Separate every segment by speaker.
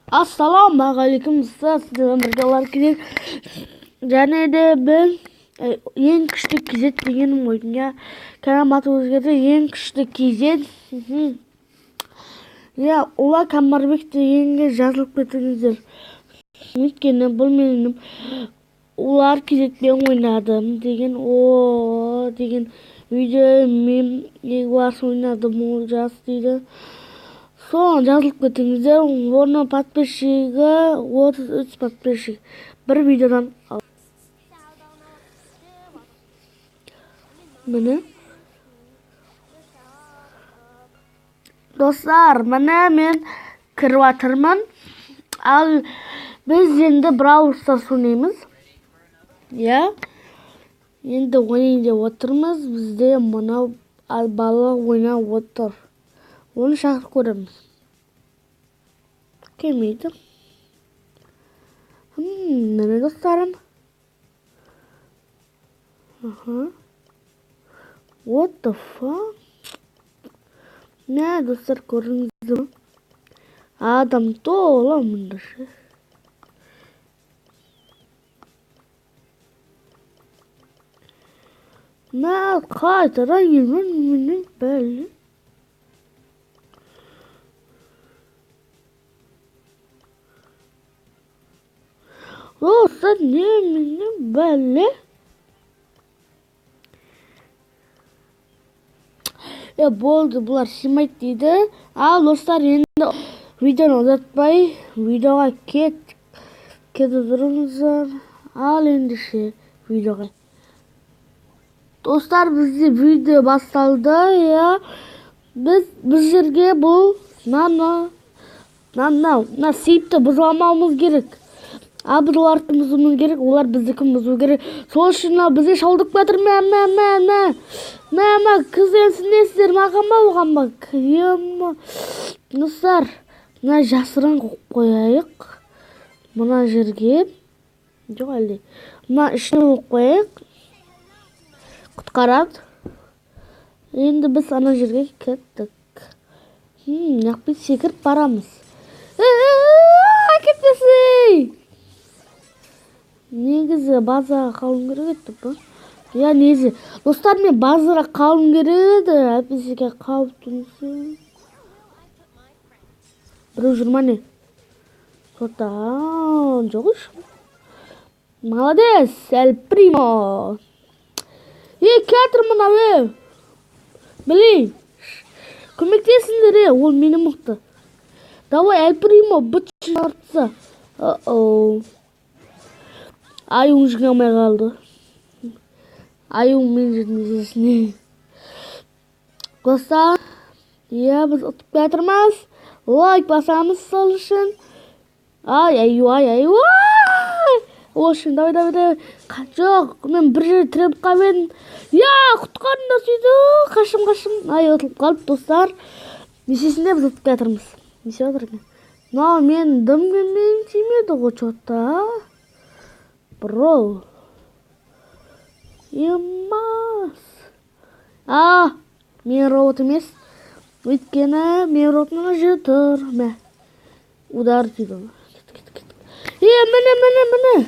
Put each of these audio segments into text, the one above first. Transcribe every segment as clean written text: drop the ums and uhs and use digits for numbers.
Speaker 1: Ассалаумағалейкум, достар, сіздермен бірге Ларкиден. Және де біз ең күшті KZ дегенім ғой, иә. Канал аты өзгерді, ең күшті KZ. Иә, Ұла Камарбек дегенге жазылып кетіңіздер. Өйткені бұл менің Улар KZ-пен ойнадым деген, о деген видео мен Егуас ойнадым, ол жас дейді. Соған жазылып кетіңіздер. Оның подписчигі 33 подписчик. Бір видеодан. Міне. Достар, міне мен кіріп жатырмын. Ал біз енді Brawl Stars ойнаймыз. Иә. Енді ойнайын деп отырмыз. Бізде мынау бала ойнап отыр. Оны шақырып көреміз. Келмейді. Міне достарым. Аха. What the fuck? Мә, достар, көрдіңіздер ме? Адам тола мұнда ше. Мә, қайтадан келген менің бәле. Достар, не менің бәле? Болды, бұлар сыймайды дейді. Ал достар, енді видеоны ұзартпай, видеоға кетіп тұрыңыздар. Ал ендеше видеоға. Достар, бізде видео басталды, иә. Біз бұл жерге бұл мына сейфті бұзып алмауымыз керек. Ал біз оларды бұзуымыз керек, олар біздікін бұзу керек. Сол үшін мынау бізге шалдып жатыр. Мә, мә, мә, мә. Мә, мә, кізенсіңдер, маған ба, оған ба? Ема. Достар, мына жасырын қойып қояйық. Мына жерге. Жоқ әлде. Мына ішіне қойып қояйық. Құтқарады. Енді біз ана жерге кеттік. Мына секіріп барамыз. Кетпесей! Негізі базаға қалуым керек еді, ба? Я негізі. Достар, мен базаға қалуым керек еді. Әпесеге қалып тұрмын. Біреу жүр ма не? Сотан, жоқ еш. Молодец, Эль Примо. Е, келатыр мынау, е. Блин. Көмектесіңдер, е, ол мені мықты. Давай, Эль Примо, быт шартса. О-оу. Аюың жеңе алмай қалды. Аюың мен жеңді. Достар, иә, біз ұтып келатырмыз. Лайк басамыз сол үшін. Ай, ай, ай, ай, ай. Ол үшін, давай, давай, давай. Жоқ, мен бір жерде тіреліп қалып едім. Я, құтқарыңдар сөйтіп. Қашым, қашым. Ай, ұтылып қалып, достар. Несесінде біз ұтып келатырмыз. Не істеп жатыр екен? Мынау мен дым келмейін тимеді ғой, чё-то. Бро. Емас. А, мен робот емес. Өйткені мен робот мына жерде тұр. Мә. Удар тиді. Кет, кет, кет. Е, міне, міне, міне.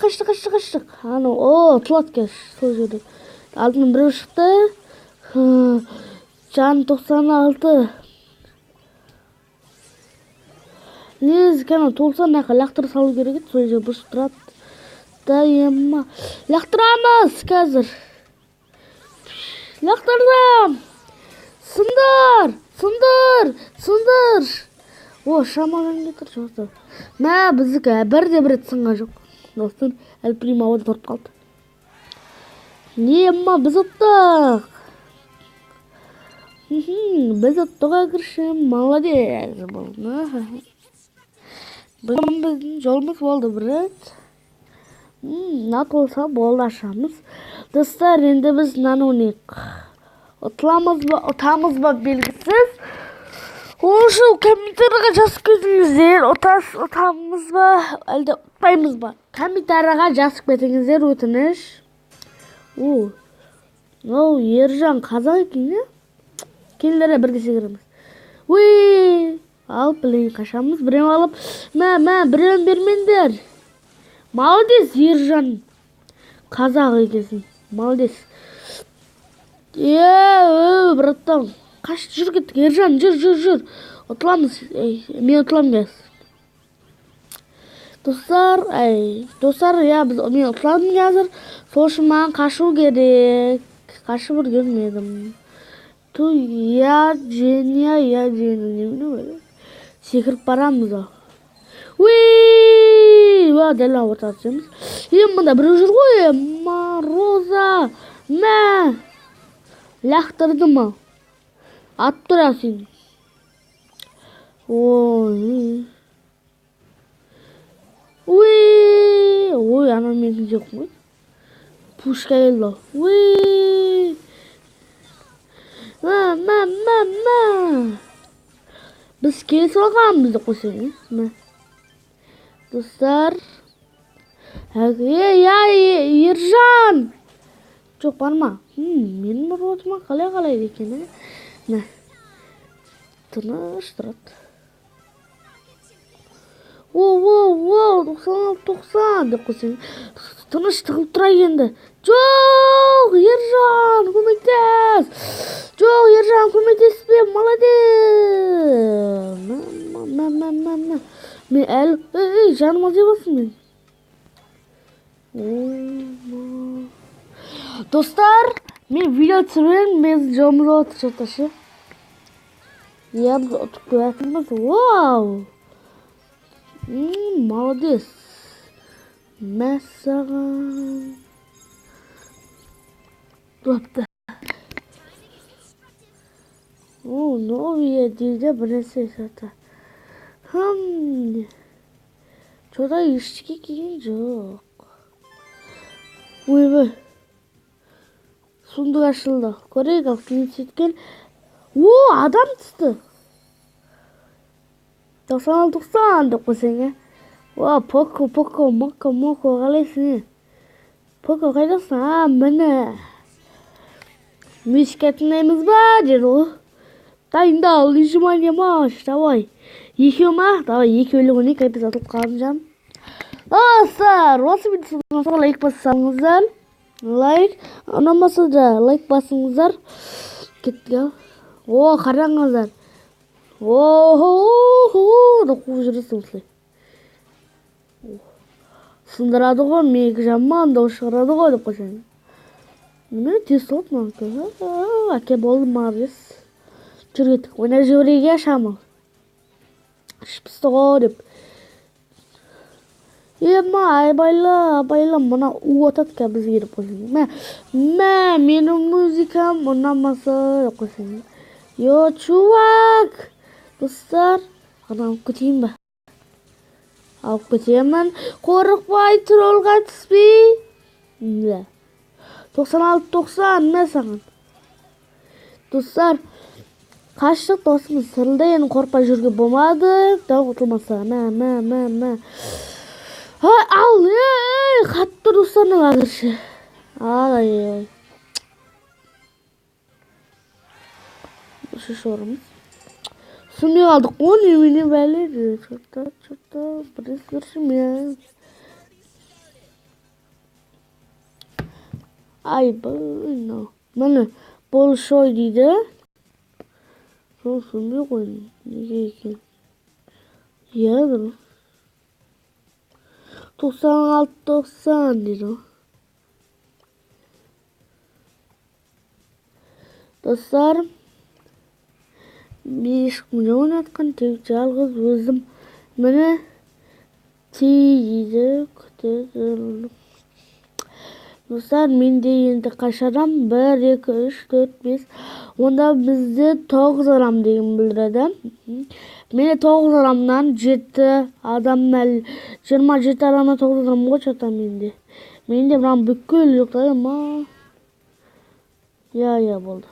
Speaker 1: Қаштық, қаштық, қаштық. Анау, о, ұтылады қазір сол жерде. Алдынан біреу шықты. Жан 96. Негізі кәдімгі толса мына жаққа лақтыра салу керек еді, сол жерге бұрыш тұрады. Да, ема. Лақтырамыз қазір. Лақтырдым. Сындыр, сындыр, сындыр. О, шамамен кетір, жоқты. Мә, біздікі бірде бір рет сынған жоқ. Достар, Эль Примо ауада тұрып қалды. Ема, біз ұттық. Біз ұттық, әкіршім. Молодец. Бүгін біздің жолымыз болды бір рет. Мына толса болды, ашамыз. Достар, енді біз мынаны ойнайық. Ұтыламыз ба, ұтамыз ба белгісіз. Ол үшін комментарийға жазып кетіңіздер. Ұтамыз ба, әлде ұтпаймыз ба? Комментарийға жазып кетіңіздер, өтініш. О, мынау Ержан қазақ екен, иә? Келіңдер, бірге секіреміз. Уи! Ал, блин, қашамыз. Біреу алып. Мә, мә, біреуін бермеңдер. Молодец, Ержан. Қазақ екенсің. Молодец. Е, братан. Қаш, жүр кеттік. Ержан, жүр, жүр, жүр. Ұтыламыз. Ей, мен ұтыламын қазір. Достар, ай, достар, я біз мен ұтыламын қазір. Сол үшін маған қашу керек. Қашып үлгермедім. Ту, я, жения, я, жения. Секіріп барамыз ал. Уи! Уа, дәл ортаға түсеміз. Е, мында біреу жүр ғой. Мороза. Мә. Лақтырды ма? Атып тұр сен. Ой. Уи! Ой, ана менің жоқ қой. Пушка келді. Уи! Мә, мә, мә, мә. Біз келісіп алғанбыз деп қойсаң, мә. Достар. Ей, ей, Ержан! Жоқ, барма. Менің роботыма қалай қалайды екен, ә? Мә. Тыныш тұрады. О, о, о, 96, 90 деп қойсаң. Тыныш тығылып тұра енді. Жоқ, Ержан, көмектес. Жоқ, Ержан, көмектеспе, молодец. Мә, мә, мә, мә, мә. Мен әлі, ей, жаным азайып алсын мен. Ой, достар, мен видео түсіремін, мен жолымыз отыр что-то. Иә, біз ұтып келатырмыз. Вау! Молодец. Мәссаған. Допты. О, новые дейді бір нәрсе что-то. Что-то ештеңе келген жоқ. Ойбай. Сундук ашылды. Көрейік, ал не түскен. О, адам түсті. 96, 90 деп қойсаң, ә? О, Поко, Поко, Моко, Моко, қалайсың? Поко, қайдасың? А, міне. Музыка тыңдаймыз ба, деді ғой. Дайындал, нажимание маш, давай. Екеу ма? Давай, екеулік ойнайық, капец атылып қалдым жан. Достар, осы видео лайк бассаңыздар. Лайк, ұнамаса да лайк басыңыздар. Кеттік ал. О, қараңыздар. О, деп қуып жүресің осылай. Сындырады ғой, менікі жаман дауыс шығарады ғой деп қойсаң. Неме тез соғады мынанікі. Әке болды, молодец. Жүр кеттік, ойнап жіберейік, иә, шамал. Іш пісті ғой деп. Ема, айбайла, абайла, мына у атады қазір бізге деп қойсаң. Мә, мә, менің музыкам ұнамаса деп қойсаң. Йо, чувак! Достар, ана алып кетейін ба? Алып кетемін. Қорықпай, троллға түспей. Мә. 96, 90, мә саған. Достар, қаштық, досымыз сырылды, енді қорықпай жүруге болмады. Дау ұтылмаса, мә, мә, мә, мә. Ал, ей, қатты достар, әзірше. Ай, ай. Үшінші орынымыз. Түсінбей қалдық қой, немене бәле. Что-то, что-то, бір мен. Айбай, міне, большой дейді. Сол түсінбей қойдым, неге екен. Иә, дұрыс. 96, 90 дейді. Достар, мен ешкім жоқ ойнатқан, тек жалғыз өзім. Міне, дейді, күтеді. Достар, менде енді қанша адам? 1, 2, 3, 4, 5. Онда бізде 9 адам деген білдіреді. Менде 9 адамнан 7 адам, 27 адамнан 9 адам ғой что-то менде. Менде мынаның бүкіл жоқ та, ма. Я, я, болды.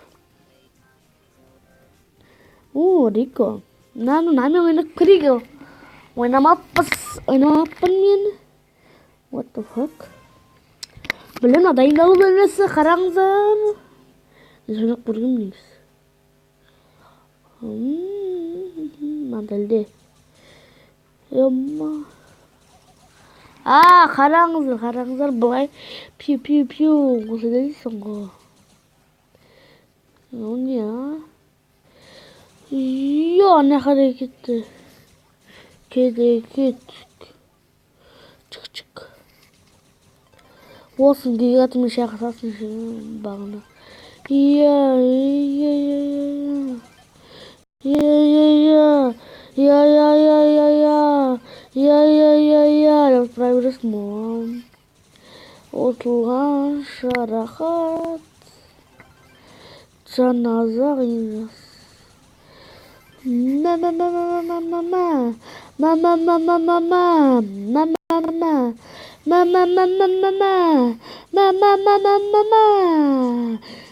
Speaker 1: О, Рико. Мынаны нами ойнап көрейік. Ойнамаппыз, ойнамаппын мен. What the fuck? Білем, дайындалу бөлмесі, қараңыздар. Мен ойнап көргенмін негізі. Саған тілде. Ема. А, қараңыздар, қараңыздар, былай пиу пиу пиу осы дейсің ғой. Мынау не, а? Йо, ана қарай кетті. Кете кеттік. Чық чық. Болсын, гигантымен шайқасасың бағана. Иә, иә, иә, иә, иә, иә, иә, иә, иә, иә, иә, иә, иә, иә, деп тұра бересің ғой. Ұтылғанша рахат. Жаназа емес. Мә, мә, мә, мә, мә, мә, мә. Мә, мә, мә, мә, мә, мә. Мә, мә, мә. Мә, мә, мә, мә, мә, мә. Мә, мә, мә, мә, мә, мә.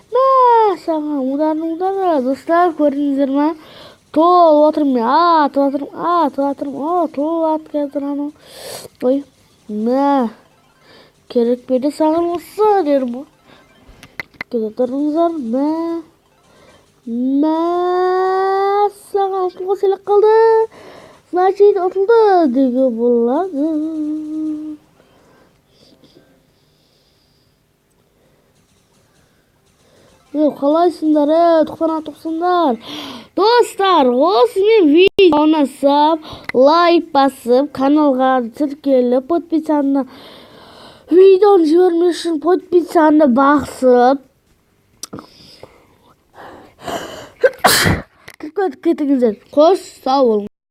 Speaker 1: Мә, саған удар, удар. Достар, көрдіңіздер ма? Толып отырмын мен, атып жатырмын, атып жатырмын, о, толып атып келе анау. Ой, мә, керек пе еді саған осы дедім ғой. Келе тұрыңыздар, мә, мә, саған ұтылуға селек қалды. Значит, ұтылды деуге болады. Қалайсыңдар, тоқтана тоқсаңдар. Достар, осымен видео ұнаса, лайк басып, каналға тіркеліп, подписаны, видеоны жібермеу үшін подписаны басып, тіркеліп кетіңіздер. Қош, сау болыңыз.